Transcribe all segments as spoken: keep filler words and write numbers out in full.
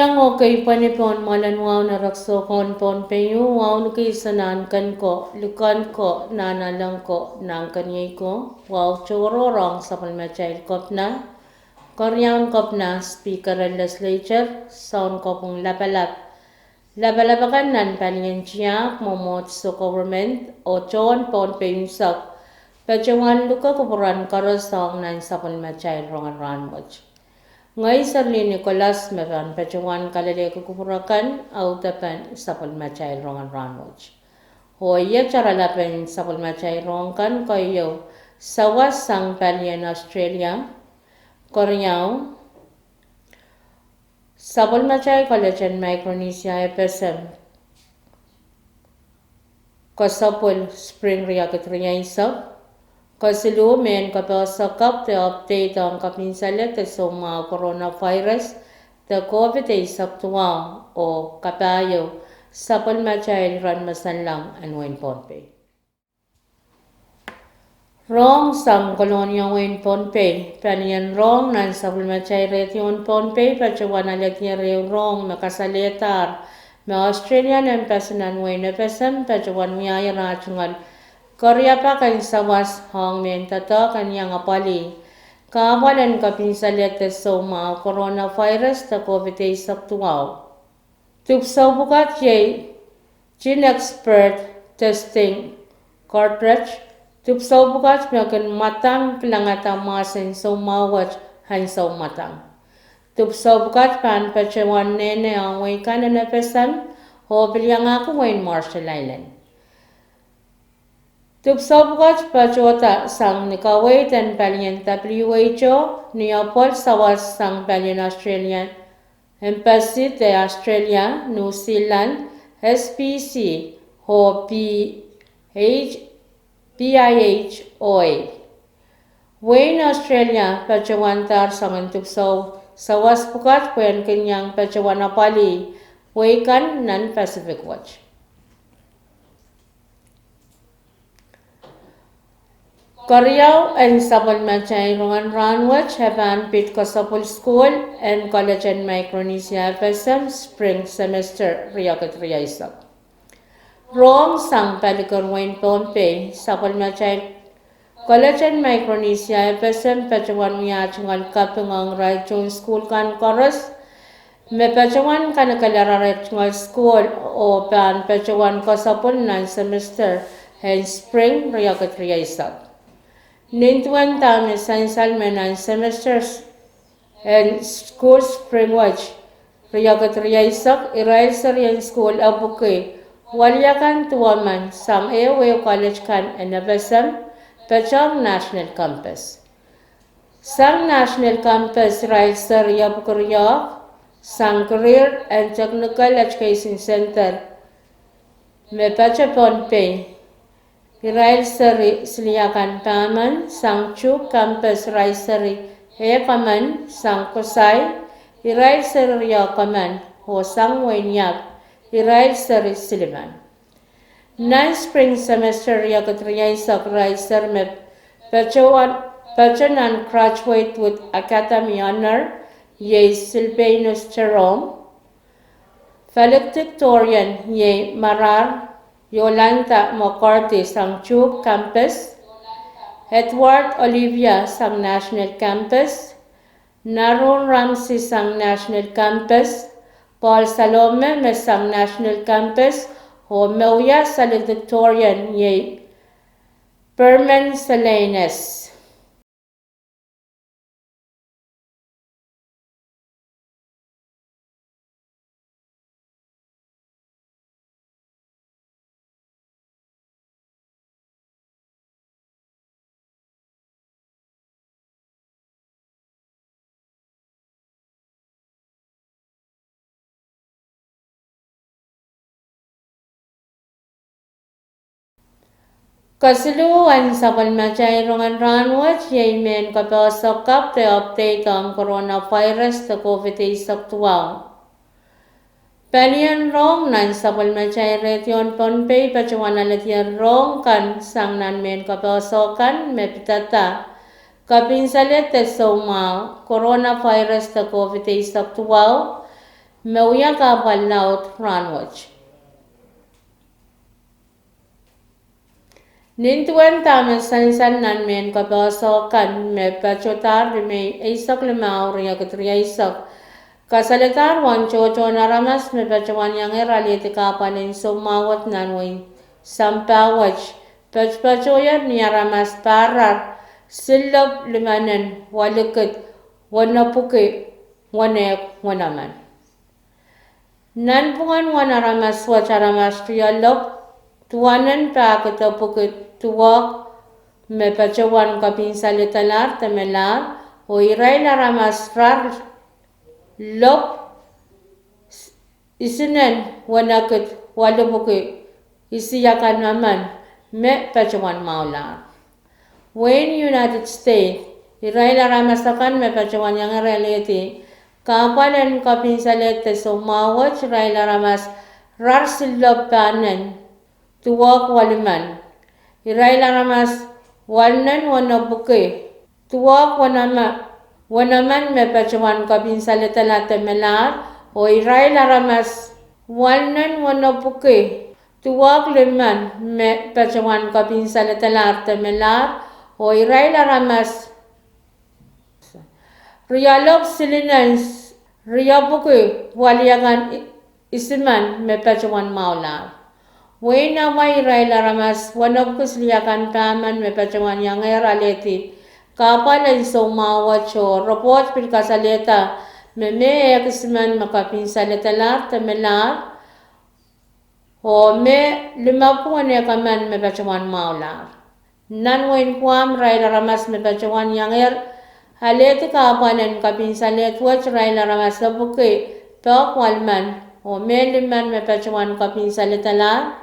Iang oh keipweni pohn mwoalen wahu en rek soukohn Pohnpei, wahu ni kis en Nahnken ko, Liken ko, Nahnalek ko, Nahnkeniei ko, wahu tohrohr ong sapwellimatail kepina, keriaun kepina, speaker en legislature, sounkopwung lapalap, lapalap akan nan palien tiahk, mwomwohdiso, government, oh tohn Pohnpei unsek, patohwan luke kupwuren koaros ong nan sapwellimatail rongen rahnwet. Ngehi Serlin Nicholas me pahn patohwan kalelehki kupwur akan audepen sapwellimatail rongen rahnwet. Oh iet oaralapen sapwellimatail rohng kan keieu: sawas sang palien Australia; keriau, sapwellimatail College en Micronesia FSM kesepwil spring riekid rieisek; kesiluh, mehn kapehse kapw de update ong kepinsaled de soumwahu coronavirus de COVID eisek duwau; oh kapahieu, sapwellimatail iren masanlahng en wehin Pohnpei. Rohng sang Kolonial wehin Pohnpei. Palien rohng nan sapwellimatail redio en Pohnpei patohwan alehdier ehu rohng me kasalehdahr me Australian Embassy nan wehin FSM patohwan wiahier ah tungoal keriapak en sawas ong mehn doadoahk en iang apwalih kahpwal en kepinsaled de soumwahu coronavirus de COVID eisek duwau. Dipwisou pwukat iei GeneXpert testing cartridge, dipwisou pwukat me kin mwadang kilangada mwahs en soumwahu wet ansou mwadang. Dipwisou pwukat pahn patohwan nehne ong wehi kan en FSM oh pil iangahki wehin Marshall Islands. Dipwisou pwukat patohda sang ni kaweid en palien WHO, ni apwal sawas sang palien Australian Embassy de Australia, New Zealand, SPC, oh PIH, PIHOA. Wehin Australia patohwandahr soangen dipwisou sawas pwukat pwehn kin iang patohwan apwalih wehi kan nan Pacific wet. Keriau en sapwellimatail rongen rahnwet e pahn pid kesepwil sukuhl en College en Micronesia FSM spring semester riekid rieisek. Rohng sang paliker wehin Pohnpei, sapwellimatail College en Micronesia FSM patohwan wia tungoal kaping ong irail tohn sukuhl kan koaros me patohwan kanekelahr arail tungoal sukuhl oh pahn patohwan kesepwil nan semester en spring riekid rieisek. Nin duwen dahme sansal me nan semester en sukuhl spring wet riekid rieisek, irail serien sukuhl epwiki weliakan duwemen sang ehuehu college kan en FSM patohng national campus. Sang national campus irail seri epwiki riehk: sang Career and Technical Education Centre me pato Pohnpei, irail seri siliakan pahmen; sang Chuuk campus irail seri ehk emen; sang Kosai irail seri riehk emen; oh sang Wein Iap irail seri silimen. Nan spring semester riekid rieisek irail seri me pato nan Graduate with Academy Honour iei Silvanus Jerome, valedictorian iei Marar Yolanda McCarthy sang Chuuk campus, Edward Olivia sang national campus, Narun Ramsey sang national campus, Paul Salome me sang national campus, oh me wia valedictorian iei Perman Selenes. Kesiluh en sapwellimatail rongen rahnwet iei mehn kapehse kapw de update ong coronavirus de COVID eisek duwau. Palien rohng nan sapwellimatail redio en Pohnpei patohwan alehdier rohng kan sang nan mehn kapehse kan me pidada kepinsaled de soumwahu coronavirus de COVID eisek duwau, Me wia kahpwal laud rahnwet. Nin duwen dahme sansal nan mehn kapehse kan me patohdahr Limei eisek limau, riekid rieisek, kasalehdahr uwen tohtohn aramas me patohwan iangehr alehdi kahpwal en soumwahu wet nan wehin sampah wet, patopatohier ni aramas pahr rar silopw limenen welikid wenepwiki wenehk wenemen. Nanpwungen uwen aramas wet, aramas rielopw duwenen pahkid epwiki duwehk me patohwan kopinsalehdahlahr de melahr, oh irail aramas rar lopw isinen wenekid welipwiki isiakan emen me patohwan mwahulahr. Wehin United States, irail aramas akan me patohwan iangehr alehdi kahpwal en kopinsalehd de soumwahu wet, irail aramas rar silopw pahnen duwehk welimen. Irail aramas welinen wenepwiki duwehk weneme-, wenemen me patohwan kopinsalehdahlahr de melahr, oh irail aramas welinen wenepwiki duwehk limen me patohwan kopinsalehdahlahr de melahr, oh irail aramas rielopw silinen riepwiki weliakan isimen me patohwan mwahulahr. Wehin Hawaii, irail aramas wenepwiki siliakan pahmen me patohwan iangehr alehdi kahpwal en soumwahu wet, oh ripoht pil kasalehda me mehn ehk isimen me kopinsalehdahlahr de melahr, oh mehn limepwiki wenehk emen me patohwan mwahulahr. Nan wehin Guam, irail aramas me patohwan iangehr alehdi kahpwal en kopinsalehd wet, irail aramas epwiki pehk welimen, oh mehn limen me patohwan kopinsalehdahlahr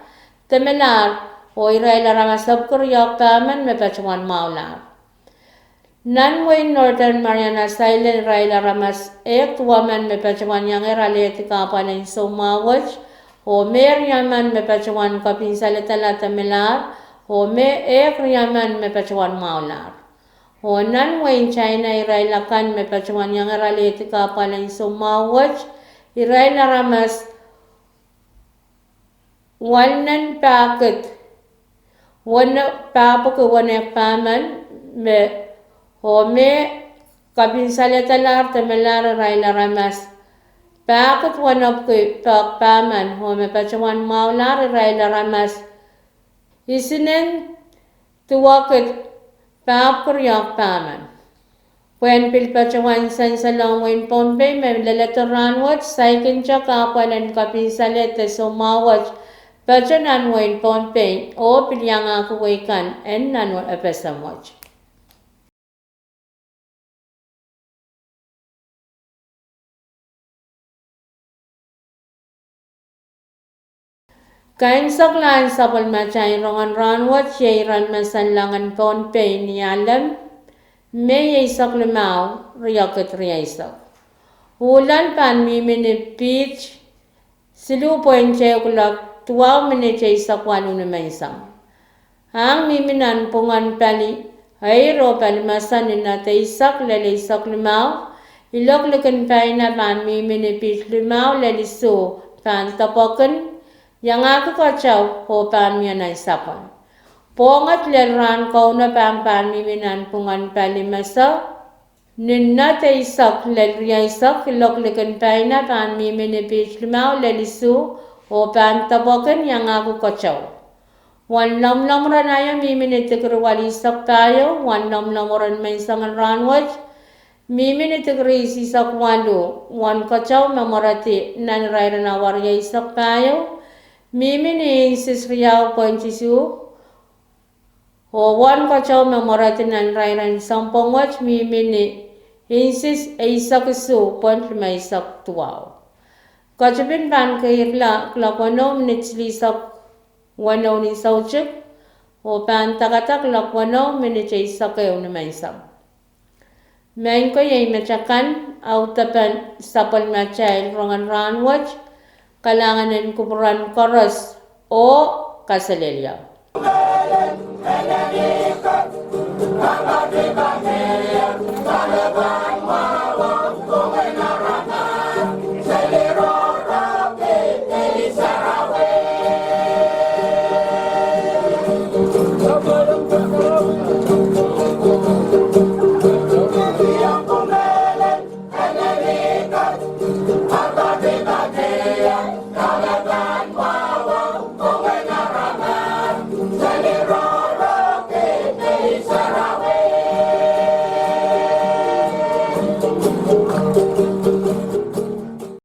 de melahr, oh irail aramas epwiki riehk pahmen me patohwan mwahulahr. Nan wehin Northern Mariana Islands, irail aramas ehk duwemen me patohwan iangehr alehdi kahpwal en soumwahu wet, oh mehn riemen me patohwan kopinsalehdahlahr de melahr, oh mehn ehk riemen me patohwan mwahulahr. Oh nan wehin China, irail akan me patohwan iangehr alehdi kahpwal en soumwahu wet, irail aramas welinen pahkid wene-, pahpwiki wenehk pahmen me, oh mehn kopinsalehdahlahr de melahr, irail aramas pahkid wenepwiki pahk pahmen, oh me patohwan mwahulahr, irail aramas isinen duwekid pahpwiki riehk pahmen. Pwehn pil patohwan sansalohng wehin Pohnpei me leledo rahnwet, saikinte kahpwal en kopinsalehd de soumwahu wet patoh nan wehin Pohnpei, oh pil iangahki wehi kan en nan FSM wet. Kaimwiseklahn sapwellimatail rongen rahnwet iei iren mesen langen Pohnpei ni Alem, Mei eisek limau, riekid rieisek. Uhloal pahn mihmi ni piht siluh pweint ehu kulok duwau minit eisek waluh nimenseng. Ahng mihmi nanpwungen pali eir oh pali mesen ni knot eisek lel eisek limau. Ilok likin paina pahn mihmi ni piht limau lel isuh, pahn depwekin, iangahki keteu oh pahn mie nansapwe. Pwohnget lel rahn Kauno pahn, pahn mihmi nanpwungen pali mesen ni knot eisek lel rieisek. Ilok likin paina pahn mihmi ni piht limau lel isuh oh pahn depwekin, iangahki keteu. Wen lomwlomwur en aio mihmi ni dikri waleisek pahieu. Wen lomwlomwur en menseng en rahnwet mihmi ni dikri isihsek waluh. Wen keteu me mweredi nan irair en awa rieisek pahieu mihmi ni insis riau pweint isuh, oh wen keteu me mweredi nan irair en sounpwong wet mihmi ni insis eisek isuh pweint limeisek duwau. Ketipin pahn keirla kulok weneu minit silihsek weneu ni soutik oh pahn dakada kulok weneu minit eisek ehu nimenseng. Maing ko, iei metakan audepen sapwellimatail rongen rahnwet. Kalahngan en kupwuren koaros oh kaselehlie.